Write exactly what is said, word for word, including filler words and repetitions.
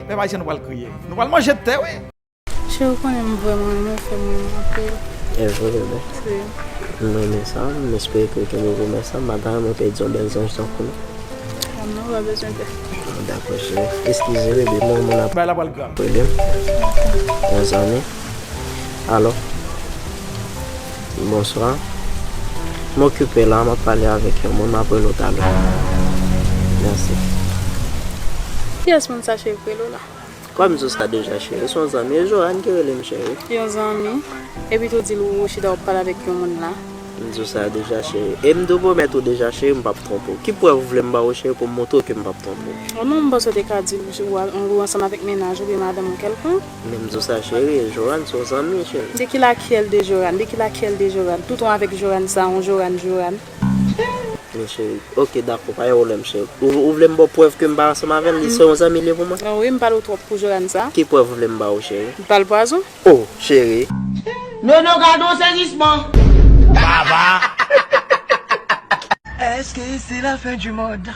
Pèp ayisyen, nou pral kriye. Nou pral manje tè, wi. Cheri, ou konnen m vrèman renmen w, fè m renmen anpil. E vre, bebe. Wi. M renmen sa, m espere ke w kenbe pwomès la, m pa ta renmen w pèdi yon bèl zanj tankou nou. Kòm nou pa bezwen pè. Ah, dakò, cheri. Eskize, bebe, m wè moun ap rele m. Yon zanmi. Alo. Bonswa. M okipe la, m ap pale avèk yon moun, m ap rele w talè. Mèsi. Kiyès moun sa, cheri, k rele w la? Kòm m di w sa deja, cheri, se yon zanmi, e Johan ki rele m, cheri. Yon zanmi? Epi tou di l ou chita w ap pale avèk yon moun la? M di w sa deja, cheri. E m tou pwomèt ou deja, cheri, m p ap twonpe w. Ki prèv ou vle m ba ou, cheri, pou m montre w ke m p ap twonpe w? O non, m panse w te ka di l ou, ou ansanm avèk mennaj ou oubyen madanm ou kèlkonk. Men m di w sa, cheri, e Johan se yon zanmi, cheri. De ki lakyèl de Johan? De ki lakyèl de Johan? Tout yon avèk Johan sa, yon Johan, Johan. Men cheri, ok, dakò, pa gen pwoblèm, cheri. Ou, ou vle m ba w prèv ke m pa ansanm avè l, li se yon zanmi li ye pou mwen? Wi, m pale w twòp pou Johan sa. Ki prèv ou vle m ba w, cheri? M pale pwazon. Oh, cheri. Nono, gade yon sezisman. Baba. Est-ce que c'est la fin du monde?